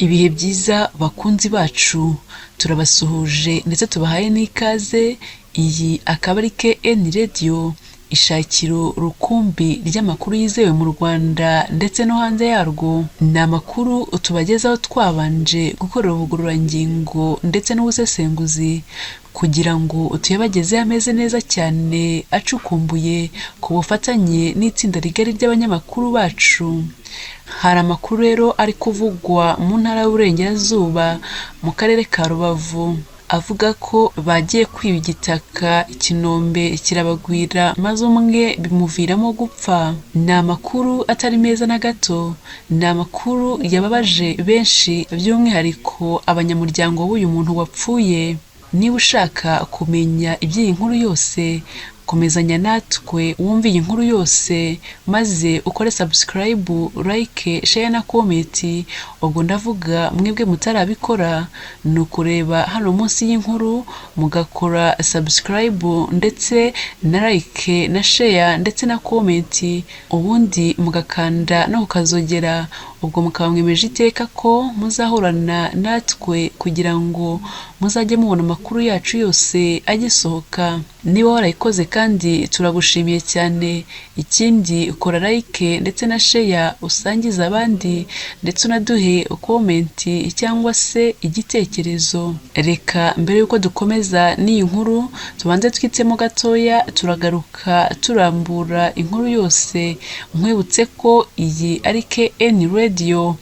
Ibihe byiza bakunzi bacu, turabasuhuje ndetse tubahaye n'ikaze, iyi akaba ari KN Radio, ishakiro rukumbi ry'amakuru yizewe mu Rwanda ndetse no hanze yarwo. Ni amakuru tubagezaho twabanje gukorera ubugororangingo ndetse n'ubusesenguzi kugira ngo tuyabagezeho ameze neza cyane acukumbuye ku bufatanye n'itsinda rigari ry'abanyamakuru bacu. Hari amakuru rero ari kuvugwa mu ntara y'Uburengerazuba mu karere ka Rubavu, avuga ko bagiye kwiba igitaka ikinombe kirabagwira maze umwe bimuviramo gupfa. Ni amakuru atari meza na gato, ni amakuru yababaje benshi by'umwihariko abanyamuryango b'uyu muntu wapfuye. Niba ushaka kumenya iby'iyi nkuru yose, komezanya natwe wumve iyi nkuru yose maze ukore subscribe, like, share na comment. Ubwo ndavuga mwebwe mutarabikora, ni ukureba hano munsi y'inkuru mugakora subscribe ndetse na like na share ndetse na comment, ubundi mugakanda no kukazogera, ubwo mukaba mwemeje iteka ko muzahorana natwe kugira ngo muzajye mubona amakuru yacu yose agisohoka. Niba warayikoze kandi turagushimiye cyane. Ikindi ukora like ndetse na share usangize abandi ndetse unaduhe comment cyangwa se igitekerezo. Reka mbere y'uko dukomeza n'iyi nkuru tubanze twitsemo gatoya, turagaruka turambura inkuru yose. Nkwibutse ko iyi ari KN Radio.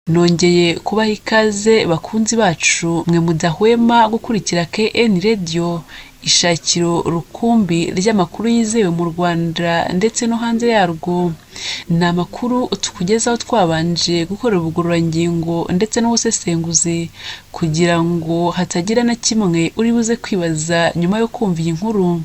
Nongeye kubaha ikaze bakunzi bacu mwe mudahwema gukurikira KN Radio, ishakiro rukumbi ry'amakuru yizewe mu Rwanda ndetse no hanze yarwo. Ni amakuru tukugezaho twabanje gukorera ubugororangingo ndetse n'ubusesenguzi kugira ngo hatagira na kimwe uri buze kwibaza nyuma yo kumva iyi nkuru.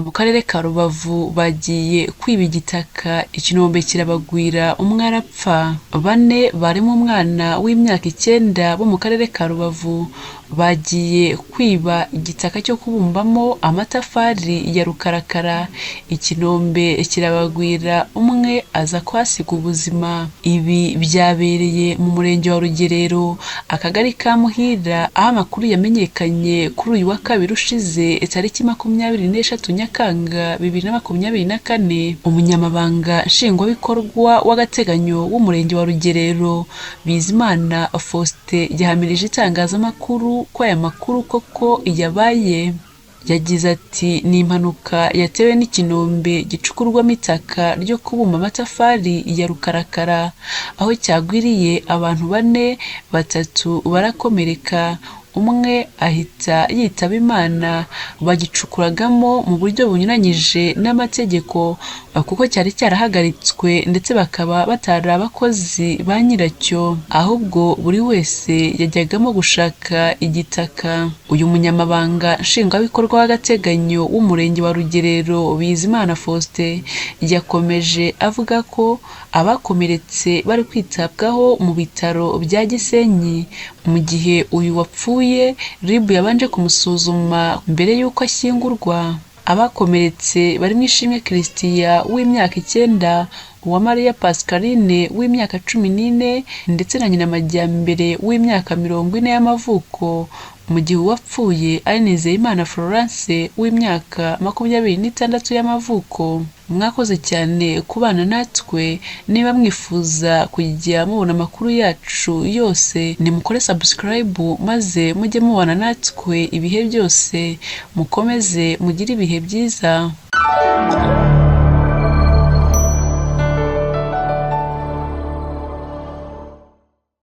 Mu karere ka Rubavu bagiye kwiba igitaka ikinombe kirabagwira umwe arapfa. Bane barimo umwana w'imyaka 9 bo mu karere ka Rubavu bagiye kwiba igitaka cyo kubumbamo amatafari ya rukarakara, ikinombe kirabagwira umwe aza kuhasiga ubuzima. Ibi byabereye mu murenge wa Rugerero, akagari ka Muhira, aho amakuru yamenyekanye kuri uyu wa kabiri ushize tariki 23 Nyakanga 2024. Umunyamabanga Nshingwabikorwa w'agateganyo w'umurenge wa Rugerero, Bizimana Faustin, yahamirije itangazamakuru ko aya makuru koko yabaye. Yagize ati “Ni impanuka yatewe n'ikinombe gicukurwamo itaka ryo kubumba amatafari ya rukarakara, aho cyagwiriye abantu bane, batatu barakomereka, umwe ahita yitaba Imana. Bagicukuragamo mu buryo bunyuranyije n'amategeko kuko cyari cyarahagaritswe ndetse bakaba batari abakozi ba nyiracyo, ahubwo buri wese yajyagamo gushaka igitaka.” Uyu munyamabanga nshingwabikorwa w'agateganyo w'umurenge wa Rugerero, Bizimana Faustin, yakomeje avuga ko abakomeretse bari kwitabwaho mu bitaro bya Gisenyi, mu gihe uyu wapfuye RIB yabanje kumusuzuma mbere y'uko ashyingurwa. Abakomeretse barimo Ishimwe Christian w'imyaka 9, Uwamariya Pascaline w'imyaka 14 ndetse na Nyiramajyambere w'imyaka 40 y'amavuko, mu gihe uwapfuye ari Nizeyimana Florence w'imyaka 26 y'amavuko. Mwakoze cyane kubana natwe, niba mwifuza kujya mubona amakuru yacu yose nimukore subscribe maze mujye mubana natwe ibihe byose. Mukomeze mugire ibihe byiza.